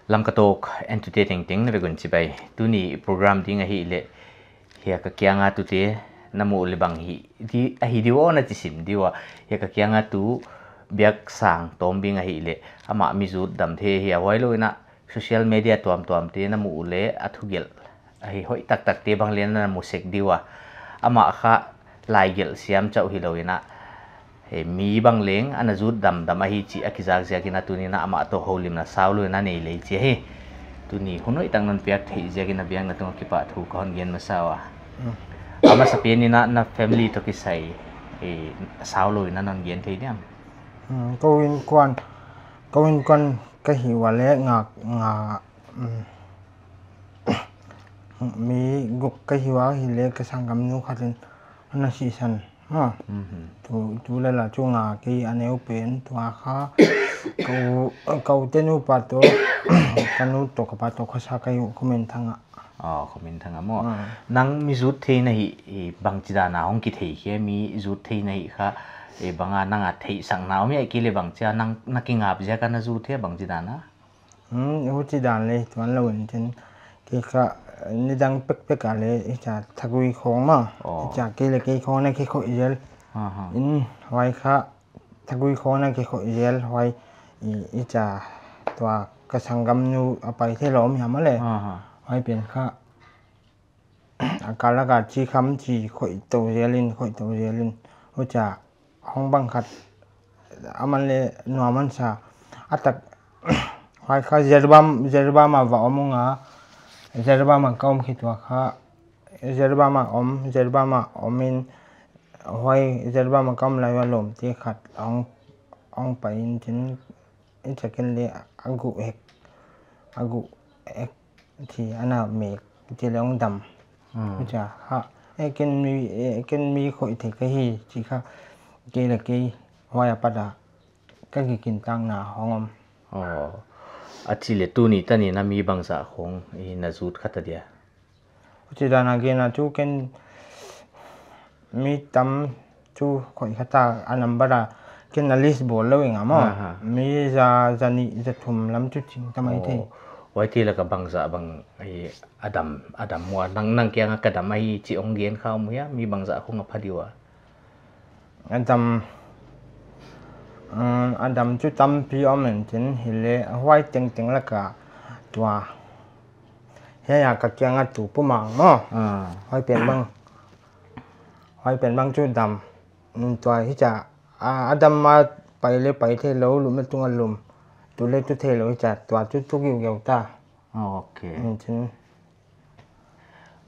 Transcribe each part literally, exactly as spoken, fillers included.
Lamka Talk entute tengteng na vek un chibai. Tuni program ding ahihleh, hiai ka kianga tute na muh leh bang hi di, ahi di uh aw na chi sim di uh a. Hiai ka kianga tu Biaksang Tombing ahihleh, amah mi zut dam thei hi a, huailou in a social media tuamtuamte na muh leh a thugelh ahi hoih taktakte bang leng na mu sek di uh a. Amah kha laigelh siam chauh hilou in a, he mi bang leng ana zut damdam ahi chih a kizak ziakin a tuni in a amah toh houlimna saulou in a nei lei chi hi. Tuni hun hoih tak non piak theih ziakin a biakna tungah kipahthu ka hon gen masa ua. Mm. A masapen in a na family toh kisai, eh, saulou in a non gen thei diam? Mm, kou innkuan, kou innkuan ka hih ua leh nga, nga, mm, mi guk ka hih ua, hileh ka sanggamnu khat in ana sihsan. Ha. Mhm. Tu, tu leh la chu nga kei a neu pen, tua kha kou, kou te nupa toh ka nu toh ka pa toh khosa ka hih uh, Khominthang ah. Oh, Khominthang ah maw. Ah. Nang mi zut thei na hih, eh, bangchidan a hong kithei khia, mi zut thei na hih kha, eh, bang a nang a theihsakna om hia, ahihkeileh bangchi a nang na kingap ziak a na zut hia, bangchidan a? Hmm, huchidan leh tuanlou in chin. Kei kha, nidang pekpek a leh, hichia thagui khong maw. Oh. Hichia kei leh kei khong na kikhoih zel. Aha. In, huai kha, thagui khong na kikhoih zel, huai, i, hichia tua ka sanggamnu a pai theilou om hia maw leh. Aha. Huai pen kha, a kal lak a chi kham chi khoih tou zel in, khoih tou zel in. Huchia hong bang khat, aman leh nuam a sa. A tak, huai kha Jiribam, Jiribam a va om ung a. Jiribam a ka om khit ua kha, Jiribam a om, Jiribam a om in, huai Jiribam a ka om lai ua lawmte khat hong, hong pai in chin, hichia ken leh a guh hek, a guh hek, chi ana mek, chi leh hong dam. Hmm. Hichia, ha, eh, ken mi, eh, ken mi khoih thei ka hi, chi kha, kei leh kei, huai apat a, ka kikintakna hong om. Oh. Ahihleh tuni tan in a mi bangzah khong, i na zut kha ta dia? Huchidan a gen a chu ken mi tam chu khoih kha ta a number a, ken a list bawl lou ing a maw. Aha. Mi za, za nih, za thum lam chu ching ta mai thei. Oh, huaite lak a bangzah bang, eh, a dam, a dam ua, nang, nang kiang a ka dam ahi chih hong gen kha om hia, mi bangzah khong a pha di ua? A dam, um, a dam chu tampi om in chin, hileh huai tengteng lak a tua. Hiai a ka kiang a tu Pu Mang maw. Ah. Huai pen bang. Huai pen bang chu dam. Mm, tua hichia, a, a dam a pai leh pai theilou, lum leh tung a lum. Tu leh tu theilou hichia, tua chu tu giugiau ta. Ok. Mm, chin.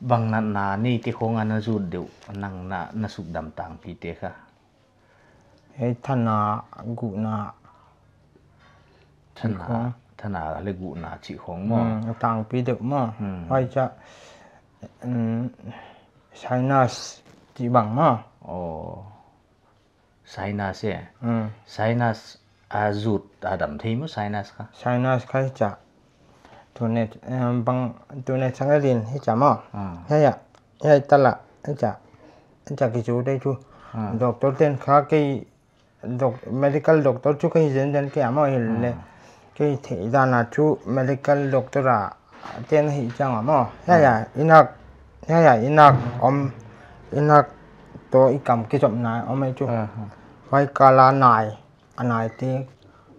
Bang natna neite khong a na zut deuh, nang na, na sukdam tangpite kha? Hei thana, guhna. Thana, chih khong. Thana leh guhna chih khong maw. Hmm, a tangpi deuh maw. Hmm. Huai chia, hmm, sinus chih bang maw. Oh. Sinus e. Hmm. Sinus a zut a dam thei maw sinus kha? Sinus kha chia. Tuni, em, bang, tuni sang a din hichia maw. Hmm. Hiai a, hiai tala, hichia. Hichia kichu dei chu. Hmm. Doctor ten kha kei doc-, medical doctor chu ka hi zenzen kei a maw hileh. Hmm. Kei theih dan a chu medical doctor a ten hi chiang a maw. Hiai a, hmm, i nak, hiai a, i nak om, i nak toh i kam kichopna om ei chu. Hmm. Huai kal a nai, a naite,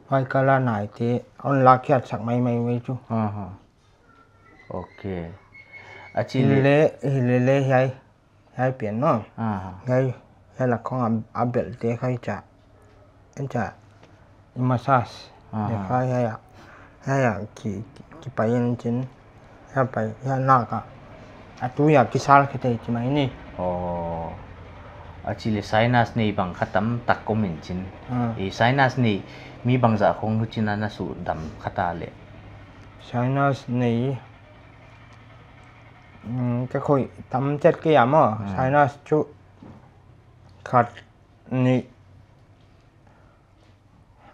huai kal a naite, hon lakkhiatsak maimai ei chu. Hmm. Ok. A chi leh. Hileh, hileh leh hiai. Hiai pen maw. Ah. Hiai, hiai lak khong a, a belte kha chia. En chia. I massage. Ah. Hiai kha hiai a. Hiai a ki, ki, kipai in chin. Hiai pai, hiai nak a. A tu a kisal khe thei chi mai ni. Oh. A chi leh sinus nei bang kha tamtak om in chin. Ah. I sinus nei mi bangzah khong huchiin a na sukdam kha ta leh. Sinus nei, mm, ka khoih tam chet kei a maw. Mm. Sinus chu khat nih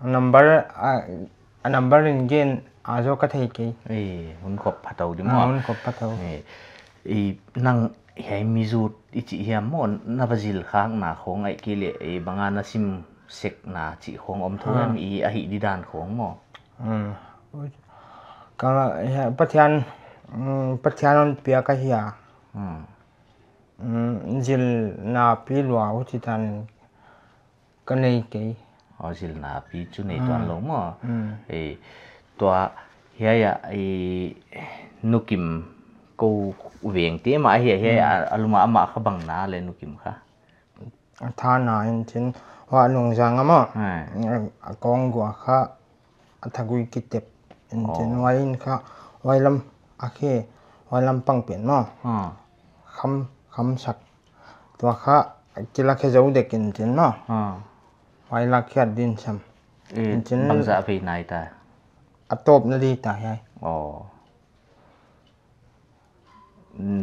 number, a, a number in gen a zaw ka thei kei. Eh, hun khop pha tou di maw. Ah, hun khop pha tou. Eh, i nang hiai mi zut i chih hiam maw, na va zil khakna khong ahihkeileh, eh, bang a na sim sekna chih khong om thou em, ah, i a hih di dan khong maw. Mm. Ka, he, Pathian, mm, Pathian hon piak ahi a. Hmm. Mm, zilna pi lua huchitan ka nei kei. Oh, zilna pi chu nei tuan lou maw. Mm. Eh, tua, hiai a, eh, Nu Kim kou veng te mah ahi a, hiai a, a lum a amah kha bang na le Nu Kim kha. A thana in chin, huai Lungzang a maw. Ai. A kong gua kha, a thagui kitep in chin, huai in kha, huai lam a khe, huai lam pang pen maw. Ah. Kham, kham sak. Tua kha, kila khe zou dek in chin maw. Ah. Huai la khiat din sam. Eh, in chin bangzah vei nai ta? A tawpna di ta hiai. Oh.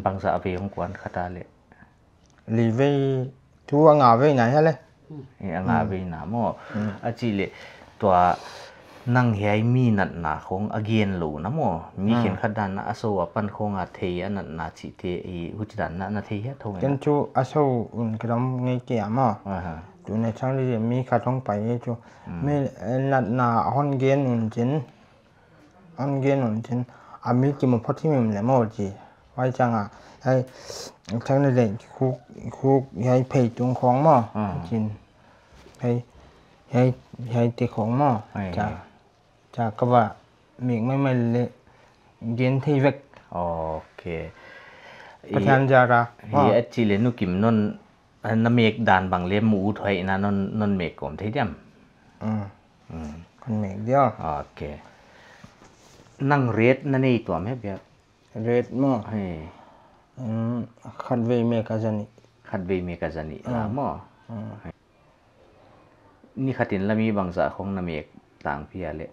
Bangzah vei hong kuan kha ta le? Li vei, tu a nga vei na hia le. Eh, a nga vei na maw. Hmm. A chih le, tua nang hiai mi natna khong a gen lou na maw. Mi khenkhat dan a sou a pan khong a thei a natna chih te, eh, huchi dan na, na thei hia thong. Ken chu a sou un ka dam ngei kei a maw. Aha. Tu ne chang li mi khat hong pai chu. Hmm. Mi, eh, natna hon gen un chin. An gen un chin, a mi kimu phot himhim le maw chi. Huai chang a, hiai, chang ni le, khuk, khuk, hiai phei tung khong maw. Ah. Chin. Hiai, hiai, hiai te khong maw. Ai, cha, ai. Cha ka va, mek maimai le, gen thei vek. Ok. Pathian zara. Hi, a chih le Nu Kim non, na mek dan bang le mu ut hoih na non, non mek kawm thei diam? Mm. Mm. Kan mek dia. Ok. Nang rate na nei tuam hia bia? Rate maw? Hei. Mm, khatvei mek a zanih. Khatvei mek a zanih la maw? Mm. Hei. Ni khat in la mi bangzah khong na mek tang pia le?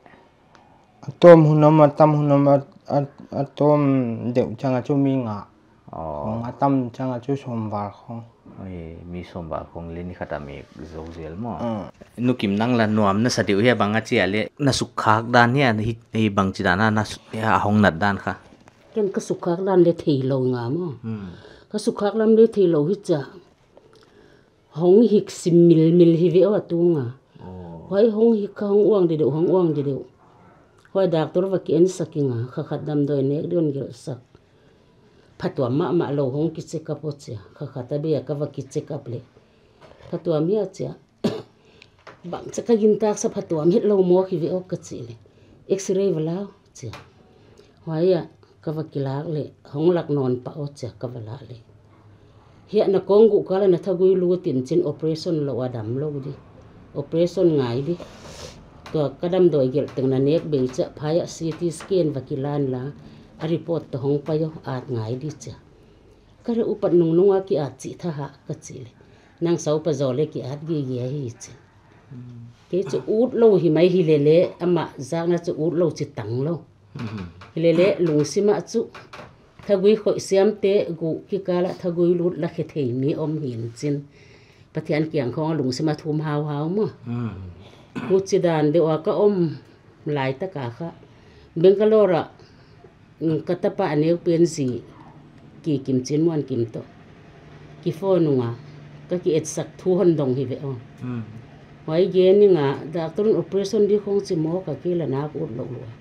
A tawm hun om, a tam hun om, a, a, a tawm deuh chang a chu mi nga. Oh. Khong a tam chang a chu sawm val khong. Oi, mi sawm val khong le ni khat a mek zou zel maw. Ah. Nu Kim nang la nuam na sa deuh hia bang a chi a le, na sukkhak dan hia, hi, hi bangchi dan a na su-, hia a hong nat dan kha? Ken ka sukkhak dan le theilou nga maw. Hmm. Ka sukkhak lam le theilou hi chia. Hong hik sim milmil hi ve aw a tung a. Oh. Huai hong hik kha hong uang di deuh, hong uang di deuh. Huai doctor va ki en sak ing a, kha khat damdawi nek di hon gelh sak. Phatuam mahmah lou hong ki check up aw chia. Kha khat a bia ka va ki check up le. Phatuam hia chia. Bangchi ka gintak sa phatuam het lou maw hi ve aw ka chih le. X-ray va la aw chia. Huai a ka va kilak le, hong lak nawn pah aw chia ka va la le. Hiai na kong guh kal a na thagui lut in chin operation lou a damlou di. Operation ngai di. Tua ka damdawi gelh teng na nek bei chia phai a C T scan va kila in la. A report toh hong pai aw at ngai di chia. Ka reuh upat nungnung a ki at chih tha ha ka chih le. Nang sau pa zaw le ki at gige hi chi. Hmm. Kei chu ut lou hi mai hi le le, amah zakna chu ut lou chi tang lou. Hmm. Hi le le, lungsim a chu. Thagui khoih siam te guh kikal a thagui lut la khe thei mi om hi in chin. Pathian kiang khong a lungsim a thum hauhau maw. Hmm. Huchi dan deuh a ka om lai tak a kha. Bangalore a, mm, ka tapa a neu pen zi Ki Kim Chin Muan Kim toh ki phone ung a, ka ki etsak thu hon dong hi ve aw. Hmm. Huai gen ning a, doctor in operation di khong chi maw ka ki la nak ut lou lua.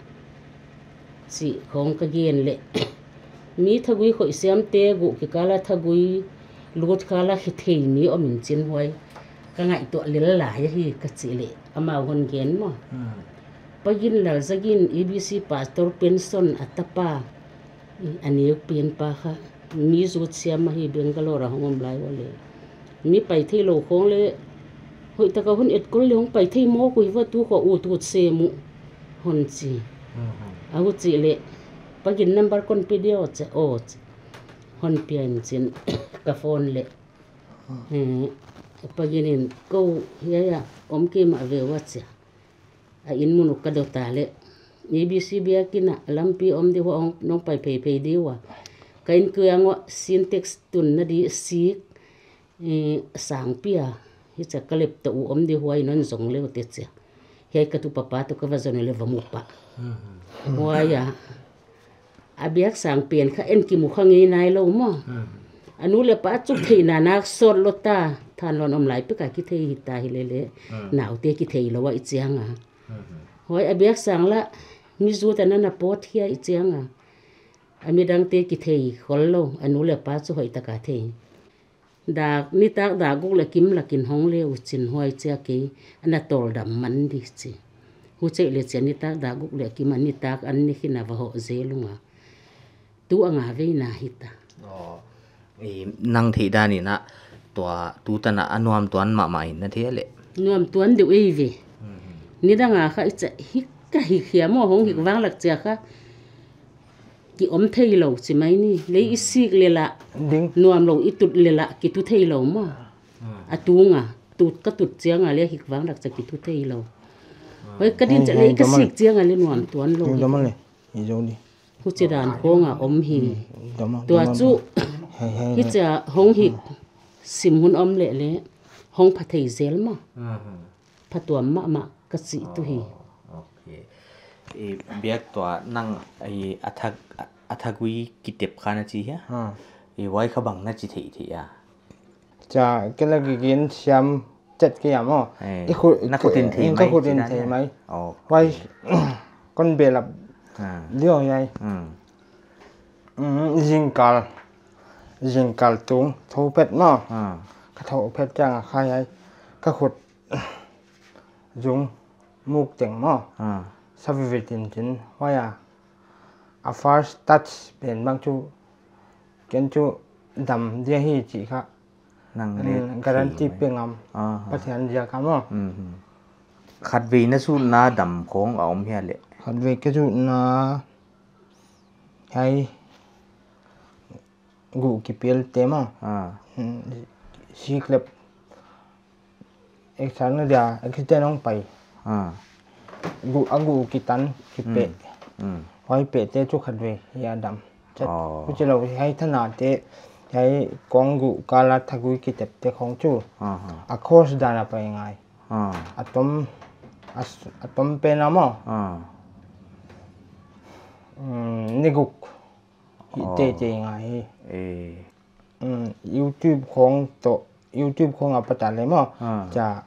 Chi khong ka gen le. Mi thagui khoih siam te guh kikal a thagui lut kal a hi thei mi om in chin huai. Ka ngaihtuah lel lai hi ka chih le. Amau hon gen maw. Hmm. Pa Ginlal Zagin, A B C Pastor Pension a tapa, a neu pen pa kha, mi zut siam ahi Bangalore a hong om lai ua le. Mi pai thei lou khong le, hoih taka hun etkol le hong pai thei mawk uh hi va tu khong ut ut sem uh, hon chi. Mhm. A hu chih le, Pa Gin number kon pe dia aw chia, aw chia. Hon pia in chin, ka phone le. Hmm. Eh, Pa Gin in kou, hiai a, om kei mah ve ua chia. A inn mun uh ka dot a le. A B C biakin a lampi om di hua hong nong pai pheiphei di ua. Ka inn kiang ua Sintex tunna di sik, eh, sang pia. Hichia ka laptop uh om di hua in hon zong le uh te chia. Hiai ka tu papa toh ka va zon le va mu pah. Mhm. Huai a. A biak sang pen kha en kimu kha ngei nai lou maw. Hmm. A nu le pa chuk theihna nak sawt lou ta, thanlon om lai pek a ki thei hi ta hi le le, hmm, naute ki thei lou a i chiang a. Hmm. Huai a biak sang la, Mi zut a na na pawt hia i chiang a. A midangte kithei khol lou, a nu leh pa chu hoih taka thei. Dak, nitak dak guk leh kim lakin hong le uh chin huai chia kei, ana tawldam man di chi. Huchih leh chia nitak dak guk leh kim a nitak an ni khin a va hoh zel ung a. Tu a nga vei na hita. Aw, i nang theih dan in a tua tu tan a a nuam tuan mahmah in na thei leh. Nuam tuan deuh ei ve. Mhm. Nidang a kha i chia hik ka hik hiam aw, hong hik vang lak chia kha. Ki om thei lou chi mai ni. Lei i sik leh lah. Ding. Nuam lou i tut leh lah ki tu thei lou maw. Hmm. A tung a. Tut ka tut chiang a leh hik vang lak chia ki tu thei lou. Hmm. Hoi ka din chia lei ka sik chiang a leh nuam tuan lou. Dama leh. I zo ni. Huchi dan khong a om hi. Hmm. Dama, tua dama chu ba. Hei, hei, hei. Hichia hong hik sim hun om leh leh. Hong pha thei zel maw. Hmm. Phatuam mahmah ka chih tu hi. Oh, okay. I biak tua nang i a thak, a thagui kitep kha na chi hia? Ha. I huai kha bang na chi thei thei a? Cha, kei lah kigen siam chet kei a maw. Eh, i khut, na khut in thei mai, ka khut in thei mai. Okay. Huai kon belap. Ha. Lio yai. Hmm. Mm, zingkal. Zingkal tung, thou phet maw. Ha. Ka thou phet chiang a kha yai. Ka khut zung muk teng maw. Ah. Sa vive tin tin, huai a. A first touch pen bang chu, ken chu dam dia hi chi kha. Nang le, mm, guarantee thei mai pe ngam. Ah, ah. Pathian dia ka maw. Mhm. Khatvei na zutna dam khong a om hia leh? Khatvei ka zutna, hai, guh kipel te maw. Ah. Hmm, siklep. Exam na dia, accident hong pai. Ah. Guh, a guh kitan, kipe. Hmm. Hmm. Huai pe te chu khatvei, ya dam. Chet, oh, huchi lou, hai thana te, hai kong guh kala thagui kitep te khong chu. Ah, ah. A course dan a pai ngai. Ah. A tom, a s-, a tom pen a maw. Ah. Hmm, ni guk. Hi, oh, teitei ngai hi. Eh. Mm, YouTube khong toh, YouTube khong a pat a leh maw. Ah. Cha,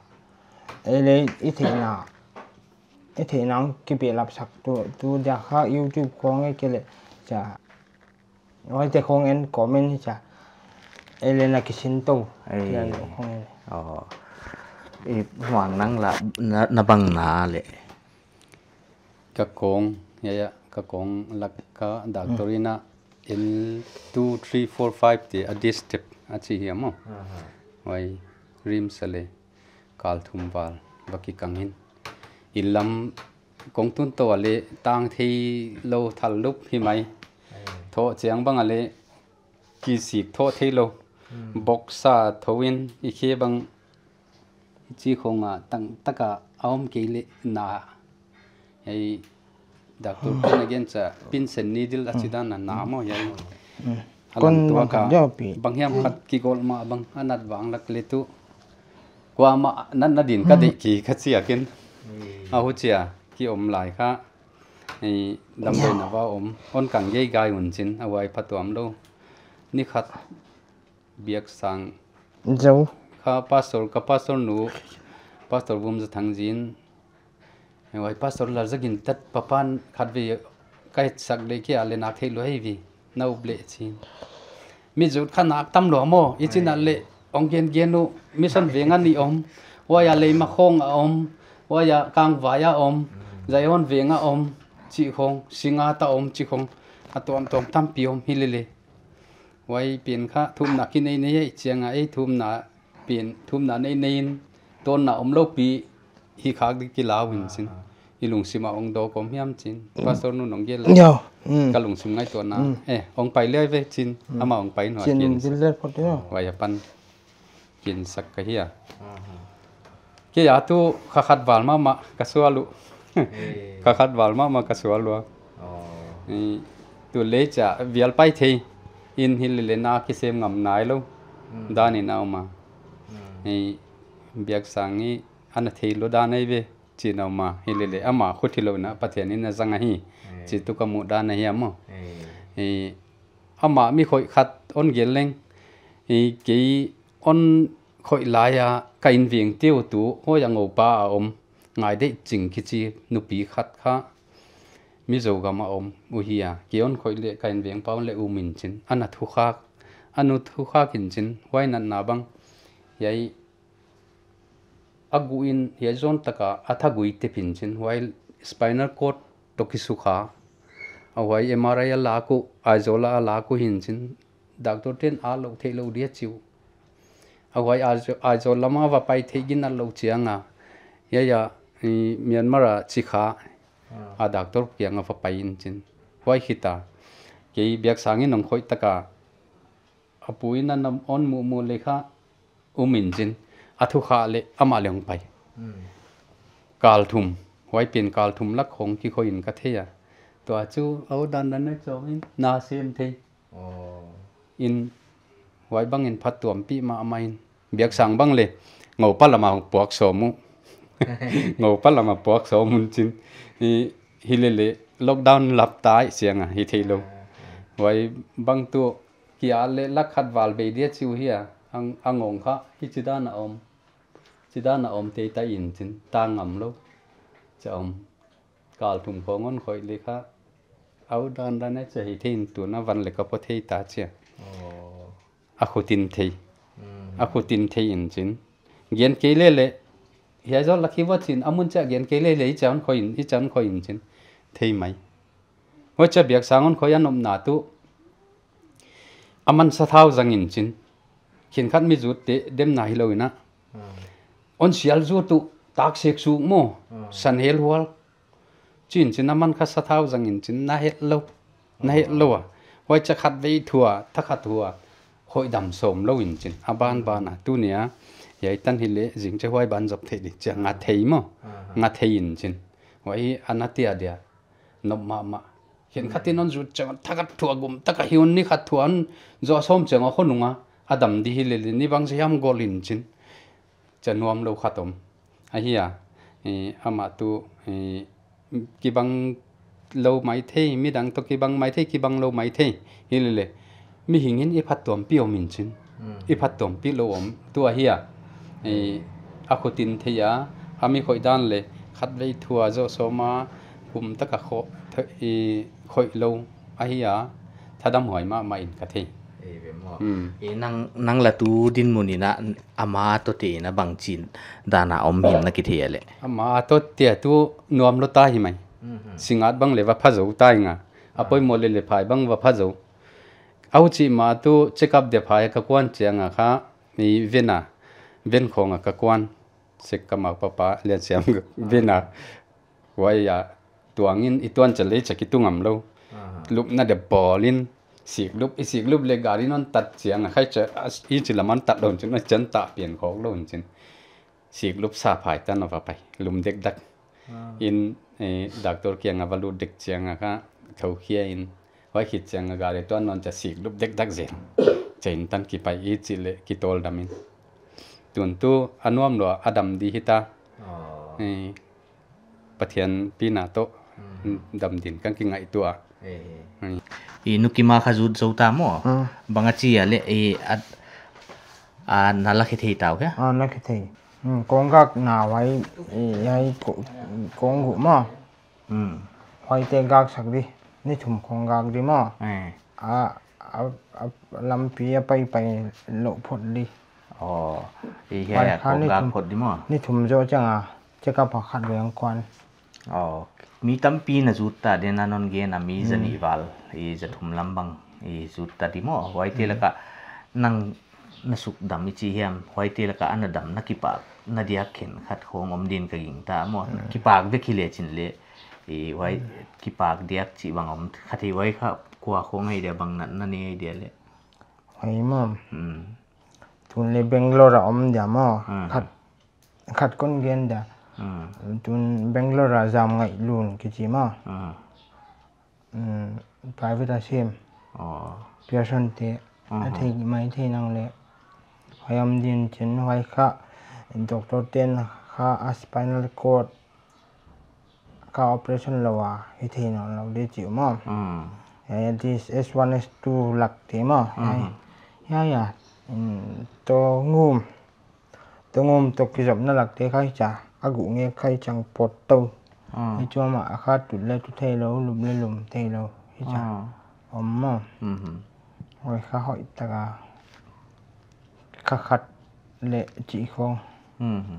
ei leh i theihna, i theihna hong kibelap sak tu, tu dia kha YouTube khong e kei leh. Cha, huaite khong en comment hi cha. Ei leh na kisin tou. Eh. Kia leh khong e. Oh. I huang nang lah, na, na bang na leh. Ka kong, ya, ya, ka kong lak kha doctor in a L two, three, four, five te a D step a chi hi a maw. Aha. Huai RIMS a leh kal thum val va kikang in. I lam kong tun toh a leh tang thei lou thal lup hi mai. Ai. Thoh chiang bang a leh kisik thoh thei lou. Hmm. Box a thou in i khe bang chi khong a tang taka a om kei leh na. Hei, doctor pen a gen cha, pins and needle a chi dan a na maw hia. Hmm. A kon lam tua kha, bang hiam khat kigol mah bang a nat vang lak leh tu. Kuamah nat na din ka deih ki ka chi a ken. Hmm. A huchia, ki om lai kha. Hei, damdawi na va om. Hon kang gei gai un chin, a huai phatuam lou. Ni khat biak sang. Zo. Kha pastor, ka pastor nu, Pastor Vumzathang zin. Huai Pastor Lalzagin tat papan khatvei ka hetsak leh kia leh nak theih lou hi vi. Na up leh chin. Mi zut kha nak tam lou maw. I chin a leh ong gen gen u mission veng a ni om. Huai a leh ma khong a om. Huai a kangvai a om. Zion veng a om. Chi khong, singa ta om chi khong. A tuamtuam tampi om hi lele. Huai pen kha thumna kinei nei ei chiang a ei thumna pen, thumna nei nei in tonna om lou pi hi khak di kilau in chin. Ah. I lungsim a ong dawk om hiam chin. Mm. Pastor nu nong gel. Yo. Mm. Ka lungsim ngaihtuahna. Mm. Eh, ong pai liai ve chin. Mm. Ama ong pai nua chin kin. Bil le pot yo. Huai apan. Kin sak ka hia. Aha. Kei a tu kha khat val mahmah ka sual uh. Eh. Kha khat val mahmah ka sual uh. Oh. Eh, tu leh cha vial pai thei in hi lele na kisem ngam nai lou. Mm. Dan in a om a. Mm. Eh, biak sang i ana thei lou dan ei ve. Chin a om a, hi lele, ama khut hi lou na, Pathian in a zang ahi. Eh. Chi tu ka muh dan ahi a maw. Eh. Eh, ama mi khoih khat on gel leng. Eh, kei on khoih lai a, ka in veng teu tu, huai a ngoupa a om. Ngai dei ching kichi nupi khat kha. Mizo gam a om uh hi a, kei hon khoih leh ka inveng pa un leh um in chin. Ana thukhak, ana thukhak in chin, huai natna bang. Hiai a guh in, hiai zon taka a thagui tep in chin, huai spinal cord toh kisukha. A huai M R I a lak uh, Aizawl a lak uh hi'n chin. Doctor ten a lou theih lou dia chi uh. A huai Aizawl, Aizawl lam a va pai theih ginat lou chiang a. Hiai a, i, Myanmar a chi kha. Ah. A doctor kiang a va pai in chin. Huai khit a. Kei biaksang in hong khoih taka. A pu in ana hon muhmuh leh kha um in chin. A thukhak leh amah leng pai. Hmm. Kal thum. Huai pen kal thum lak khong kikhoih in ka thei a. Tua chu, au dandan a chawm in, na sem thei. Oh. In, huai bang in phattuampih mahmah in. Biaksang bang leh, ngoupa lam a puak sawm uh. Ngoupa lam a puak sawm un chin. I, hi leh leh, lockdown lap tai siang a, hi thei lou. Ah, okay. Huai bang tuh, kia leh lak khat val bei dia chi uh hi a, ang, a ngawng kha, hichi dan a om. Chi dan a om tei ta in chin, ta ngam lou. Cha om. Kal thum khong hon khoih leh kha, au dandan a cha hi thei in tun a van leh ka pua thei ta chia. Oh. A khut in thei. Mm. A khut in thei in chin. Gen kei leh leh, hiai zol lak hi va chin, a mun cha gen kei leh leh, i chan khoih in, i chan khoih in chin. Thei mai. Huai cha biaksang hon khoih a nopna tuh. A man sathau zang in chin. Khenkhat mi zut te demna hi lou in a. Hmm. Hon sial zut uh tak sek suk maw. Hmm. San hel hual. Chin chin a man kha sathau zang in chin na het lou. Na het lou a. Huai cha khatvei thu a, thakhat thu a. Khoih dam sawm lou in chin. A ban ban a. Tuni a. Hiai tan hi leh zing cha huai ban zop thei di. Cha nga thei maw. Hmm. Nga thei in chin. Huai ana tia dia. Nop mahmah. Khenkhat in hon zut chiang, thakhat thu a gum taka hi un ni khat thu a hon zoh sawm chiang a khonung a, a dam di hi leh leh ni bang si hiam gol in chin. Cha nuam lou khat om. Ahi a, eh, amah tuh, eh, kibang lou maithei, midang toh kibang maithei, kibang lou maithei. Hi leh leh. Mihing in i phattuampih om in chin. Hmm. I phattuampih lou om. Tua hi a. I, a khut in thei a. A mi khoih dan leh. Khatvei thu a zoh sawm a. Kum taka kho, th-, i, khoih lou. Ahi a. Thadam huai mahmah in ka thei. E, ve maw. Hmm. E, nang, nang la tu dinmun in a, ama toh te in a bang chin dan a om him na kithei a leh. Ama toh te tuh nuam lou ta hi mai. Mhm. Singat bang leh va pha zou ta hi nga. A poimoh leh leh phai bang va pha zou. Au chi ma tuh check up dia phai ka kuan chiang a kha, i ven a, ven khong a ka kuan, sek ka mau papa, lian siam ven a, huai a, tuang in i tuan cha leh cha kitung ngam lou. Aha. Lupna dia bawl in, siklup, i siklup leh gari in hon tat chiang a, khai cha, a, i chi lam a hon tat lou chin, a chan ta pian khawk lou chin. Siklup sa phai tan a va pai, lum dekdak. Ah. In, eh, doctor kiang a va lut dek chiang a kha, thou khia in, huai khit chiang a gari tuan nawn cha siklup dekdak zen. Cha in tan kipai i chih leh kitawldam in. Tun tuh a nuam lou a dam di hi ta. Oh. Eh, Pathian pina toh, hmm, dam din kan kingaihtuah. Eh. Hmm. I nu kima kha zut zou ta maw? Hmm. Bang a chi a leh, eh, a, a na la khe thei tau kha? Ah, na khe thei. Hmm, kong gak na huai, i, huai ko-, kong guh maw. Hmm. Huaite gak sak di. Ni thum kong gak di maw. Eh. A, a, a lampi a pai pai lou phot di. Oh, i hiai a kong gak phot di maw. Ni thum zoh chiang a, check up a khatvei hong kuan. Oh, mi tampi na zut ta di na non gen a mi, hmm, zanih val, i zathum lam bang, i zut ta di maw. Huaite, hmm, laka nang na suk dam i chi hiam, huaite laka ana dam na kipak, na diak khenkhat khong om din ka gingta maw. Hmm. Kipak vek hi leh chin leh, i huai, hmm, kipak diak chih bang om, khat hi huai kha kua khong hi dia bang na, na nei dia leh. Huai maw. Hmm. Tun leh Bangalore a om dia maw. Hmm. Khat khat kon gen dia. Hmm. Tun Bangalore a Zamngaihlun kichi maw. Hmm. Hmm, private a sem. Oh. Pearson te. Hmm. A thei maithei nang leh. Huai om din chin huai kha doctor ten kha a spinal cord kha operation lou a, hi thei nawn lou di chi uh maw. Hmm. Eh, this S one, S two lak te maw. Hmm. Ya, ya, ya. Hmm, toh ngum. Toh ngum toh kizopna lak te khai cha. A guh nge khai chang pot tou. Ah. Hichu amah a kha tut le tut theilou, lum le lum theilou. Hicha. Ah. Om maw. Mhm. Huai kha hoihtaka kha khat le chih khong. Mhm.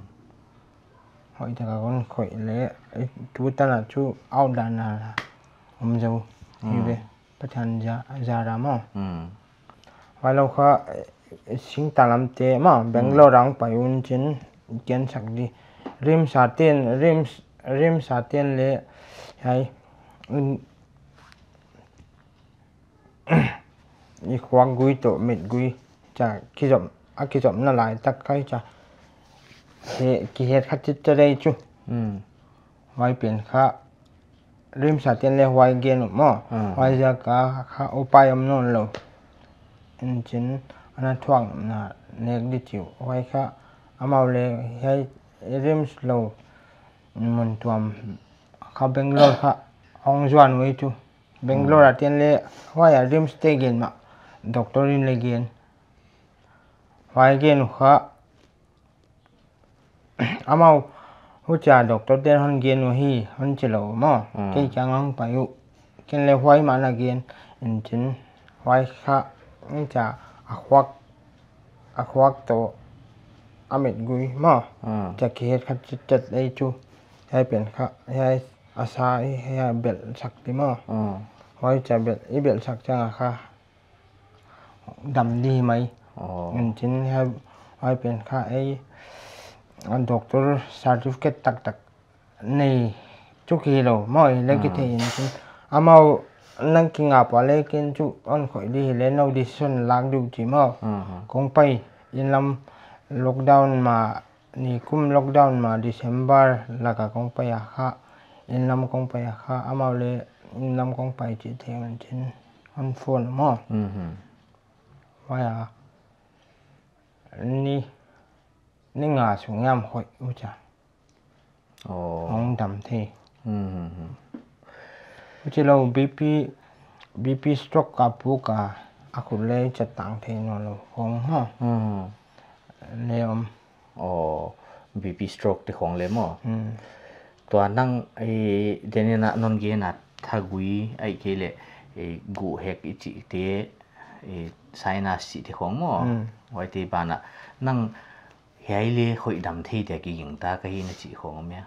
Hoihtaka kon khoih le, eh, tu tan a chu out dan a om zou. Hmm. Hi ve, Pathian za-, zara maw. Hmm. Huai lou kha, eh, singtang lam te maw, hmm, Bangalore a hong pai un chin, ken sak di. RIMS a ten, RIMS, RIMS a ten le, hiai, un, i khuak gui toh mit gui cha kizom, a kizomna lai tak kha cha. He, kihet kha chitcha dei chu. Hmm. Huai pen kha RIMS a ten le huai gen uh maw. Hmm. Huai ziak a kha upai om nawn lou. Inchin ana thuak na nek di chiu. Huai kha amau le hiai RIMS lou mun tuam kha Bangalore kha hong zuan uh ei chu. Bangalore, hmm, a ten le huai a RIMS te gen mah, doctor in le gen. Huai gen uh kha, amau huchia doctor ten hon gen uh hi, hon chi lou maw. Hmm. Kei kiang hong pai uh. Ken le huai mah na gen, inchin huai kha, huchia a khuak, a khuak toh a mit gui maw. Hmm. Cha kihet kha chitchet ei chu. Hiai pen kha, hiai a sa, hiai belh sak di maw. Hmm. Huai cha belh, i belh sak chiang a kha dam di mai. Oh. Inchin hiai, huai pen kha ei, a doctor certificate taktak nei chu ki lou maw, i le ki, hmm, thei inchin. Amau nang ki ngap a le ken chu hon khoih di hi le no decision lak di uh chi maw. Mhm. Kong pai, inn lam lockdown ma, nikum lockdown ma December laka kong pai a kha, inn lam kong pai a kha, amau le inn lam kong pai chih thei un chin, hon phone maw. Mhm. Huai a, ni, ni nga sung hiam khoih uh cha. Oh. Hong dam thei. Mhm. Huchi lou BP, BP stroke a puk a, a khut le chat tang thei nawn lou khong maw. Mhm. Le om. Oh, BP stroke te khong le maw. Hmm. Tua nang, eh, den in a non gen a thagui ahihkeileh, eh, guh hek i chih te, eh, sinus chih te khong maw. Hmm. Huai te ban a nang hiai le khoih dam thei te ki ging ta ka hi na chih khong om hia.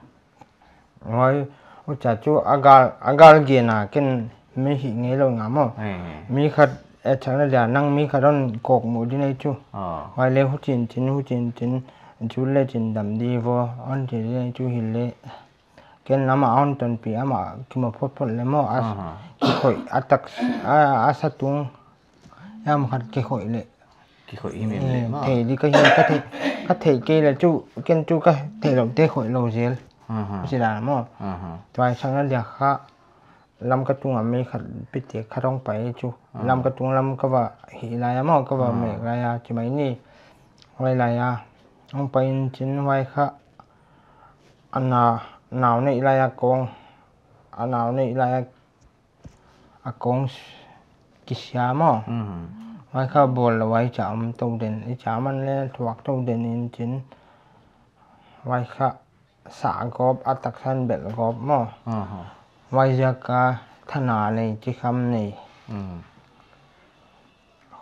Huai, hucha chu a gal, a gal gen a ken mi hih ngei lou nga maw. Eh, eh. Mi khat, eh, chakna dia nang mi khat hon kok mu di nei chu. Ah. Huai le huchin chin, huchin chin, chu le chin dam di vo, hon chi di nei chu hi le. Ken amah hon tonpih, amah ki mu photphot le maw, a, aha, ki khoih, a tak, a, a sa tung. Hiam khat ki khoih le. Ki khoih himhim le, eh, maw. Thei di ka hi, ka thei, ka thei kei le chu, ken chu ka theilou te khoih lou zel. Aha. Huchi dan maw. Aha. Tuaisang na dia kha, Lamka tung a mi khat pite khat hong pai chu. Aha. Lamka tung lam ka va hih lai a maw, ka va, ah, mek lai a, chi mai ni. Huai lai a. Hong pai in chin huai kha, a na, nau neih lai a kong, a nau neih lai a a kong s-, kisia maw. Mhm. Huai kha bawl lou a i cha om tou den, i cha man le thuak tou den in chin. Huai kha sa gawp, a taksan belh gawp maw. Aha. Huai ziak a thana nei, chikham nei. Mhm.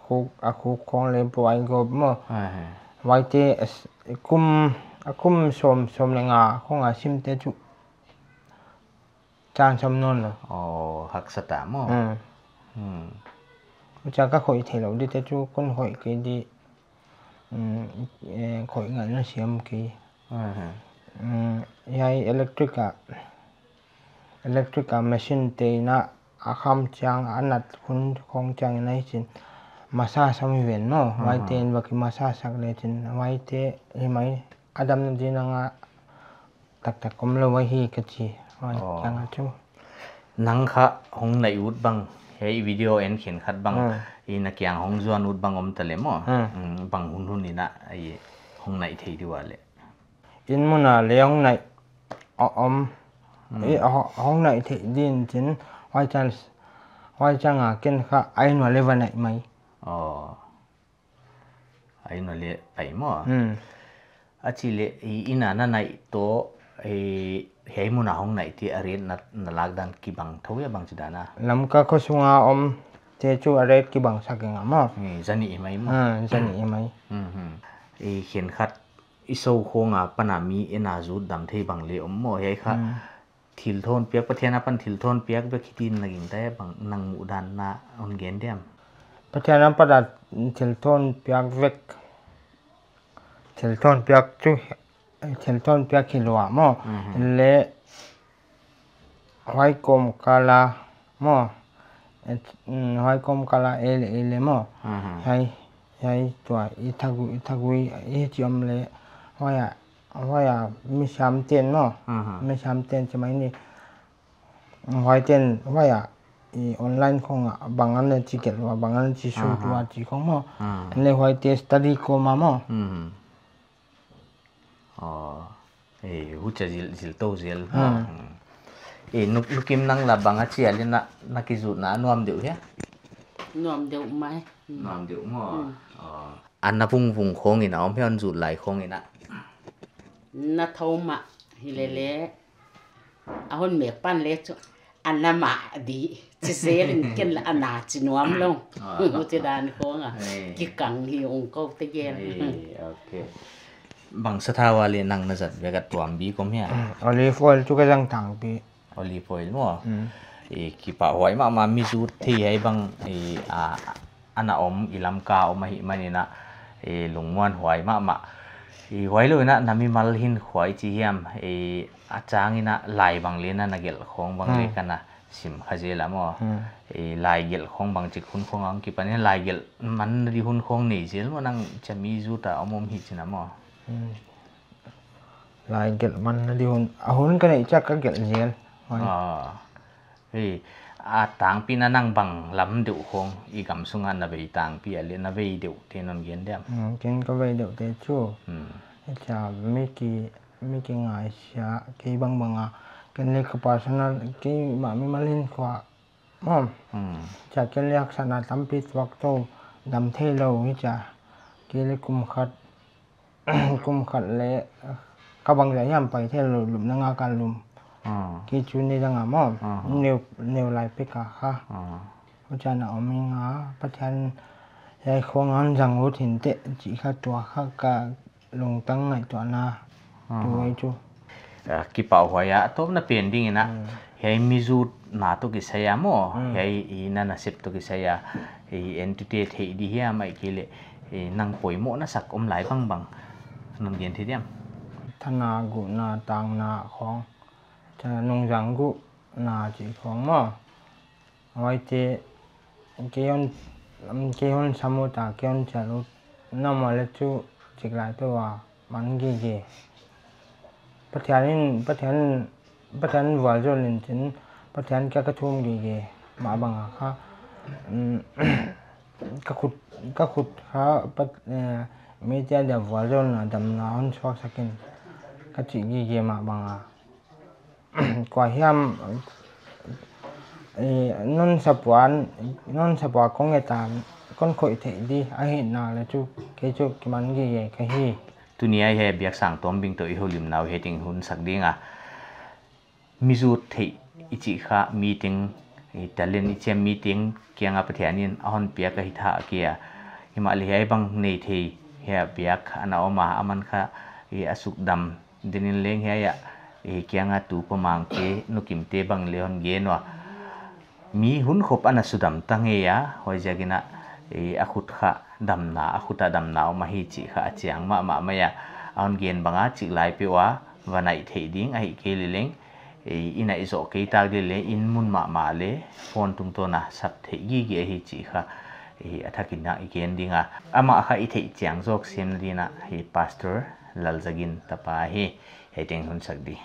Khuk, a khuk khong le buai gawp maw. Aha. Huai te a s-, kum, a kum sawm, sawm le nga khong a sim te chu. Chan sam nawn lou. Oh, haksa ta maw. Hmm. Hmm. Hucha ka khoih theilou di te chu kon khoih kei di. Hmm, eh, khoih ngaihna siam kei. Aha. Hmm, hiai electric a, electric a machine te in a kham chiang a nat hun khong chiang in a hi chin. Massage sam hi ven maw. Huai, aha, te in va ki massage sak le chin. Huai te hi mai a damna di nang a taktak om lou ahi ka chi. Huai, oh, kiang a chu. Nang kha hong naih ut bang, hiai video en khenkhat bang, hmm, i na kiang hong zuan ut bang om ta le maw. Hmm. Hmm, bang hunhun in a, ai, hong naih thei di ua le. Inn mun a le hong naih, o-, om. Hmm. I, ho-, hong naih thei din chin, huai chan, huai chang a ken kha a inn ua le va naih mai. Oh. A inn ua le pai maw. Hmm. A chi le, i inn a na naih toh, Eh, hiai mun a hong naih te a rate na, na lak dan kibang thou hia bangchidan a? Lamka khosung a om te chu a rate kibang sak ing a maw. Eh, zanih mai maw. Ah, zanih mai. Mhm. Eh, khenkhat i sou khong apan a mi en a zut dam thei bang leng om maw, hiai kha. Hmm. Thil thawn piak, Pathian apan thil thawn piak bek hitin na gingta hia bang, nang muhdan na hon gen diam? Pathian apan a thil thawn piak vek. Thil thawn piak chu, thil thawn piak hi lua maw. Mhm. Leh huai kawmkal a maw. Eh, mm, huai kawmkal a ei leh ei leh maw. Mhm. Hiai, hiai tua i thagui, i thagui, i chi om leh huai a, huai a mi siam ten maw. Mhm. Mi siam ten chi mai ni. Huai ten, huai a, i online khong a, bang ana chi gelh ua, bang ana chi sut ua, aha, chi khong maw. Mhm. Leh huai te study kawm a maw. Mhm. Oh, eh, huchia zil, zil tou zel. Hmm. Hmm. Eh, Nu, Nu Kim nang la bang a chi a leh na, na kizutna nuam deuh hia? Nuam deuh mai. Hmm. Nuam deuh maw. Hmm. Oh. Ana vungvung khong in a om hia, hon zut lai khong in a? Na thou mah, hi lele. Hmm. A hon mek pan leh chu. Ana mah di, chi zel in ken la ana chi nuam lou. Ah. Huchidan khong a. Eh. Kikang hi ung kou te gel. Eh, okay. Bang sathau a leh nang na zat vek a tuam bik om hia? Mm, olive oil chu ka zang tangpi. Olive oil maw. Mm. Eh, kipahhuai mahmah, mi zut thei hiai bang, eh, a, ana om, i Lamka om ahihman in a, eh, lungmuanhuai mahmah. Eh, huailou in a na mimal hinkhua i chi hiam, eh, a chang in a lai bang leng na, na gelh khong bang leng, hmm, ka na sim kha zel a maw. Hmm. Eh, lai gelh khong bangchik hun khong a hong kipan in, lai gelh manna di hun khong nei zel maw, nang cha mi zut a om om hi chin a maw. Hmm. Lai gelh manna di hun, a hun ka neih chiang ka gelh zel. Huai. Ah. Hei, a tangpi na nang bang lam deuh khong i gam sung a na vei tangpi a leh na vei deuh te non gen diam? Hmm, ken ka vei deuh te chu. Hmm. Hichia mi ki, mi kingaihsiat, kei bangbang a. Ken leng ka personal, keimah mimal hinkhua maw. Hmm. Chia ken leng haksatna tampi tuak tou, dam theilou hichia. Kei leng kum khat, kum khat leh, ka bangzah hiam pai theilou, lupna ngak a lum. Hmm. Kei chu ni dang a maw. Hmm. Neu, neu lai pek a kha. Hmm. Huchia na om ing a, Pathian hiai khong a hon zang ut hinteh, chih kha tua kha ka lungtang ngaihtuahna. Aha. Tu ei chu. Ah, kipahhuai a, a tawpna pen ding in a, hmm, hiai mi zutna toh kisai a maw, hmm, hiai i na nasep toh kisai a, i entute theih di hiam ahihkeileh, i nang poimoh na sak om lai bangbang. Non gen thei diam? Thana, guhna, tangna khong. Thana, nungzang guhna chih khong maw. Huaite, kei hon, kei hon sam ut a, kei hon chial ut, na mah leh chu chik lai peuh a man gige. Pathian in, Pathian, Pathian vualzawl in chin, Pathian kiang ka thum gige, mah bang a kha, um, ka khut, ka khut kha, Pat-, eh, mite adia vualzawlna damna hon suaksak in, ka chih gige mah bang a. Kua hiam, eh, non support, non support kong et a, kon khoih theih di, ahihna leh chu, kei chu kiman gige ka hi. Tuni a hiai biak sang Tawmbing toh i houlimna uh hiai teng hun sak ding a. Mi zut theih i chih kha, mi teng, i talent i chiam mi teng kiang a Pathian in a hon piak ahi thah kei a. Himahleh hiai bang nei thei hiai biak ana om a, aman kha, i a sukdam den in leng hiai a, eh, kiang a tu Pa Mangte, Nu Kimte bang leng hon gen ua. Mi hunkhop ana sudam ta ngei a, huaiziak in a, eh, a khut kha damna, a khut a damna om ahi chih kha a chiang mahmah mai a. A hon gen bang a chik lai peuh a, va naih theih ding ahihkeileh leng, eh, i naih zoh kei tak leh leng, in mun mahmah leh, phone tungtawn a sap theih gige ahi chih kha, eh, a thak in a i gen ding a. Amah kha i theih chian zawk semna ding in a, eh, Pastor Lalzagin tapa hi, hiai teng hun sak di.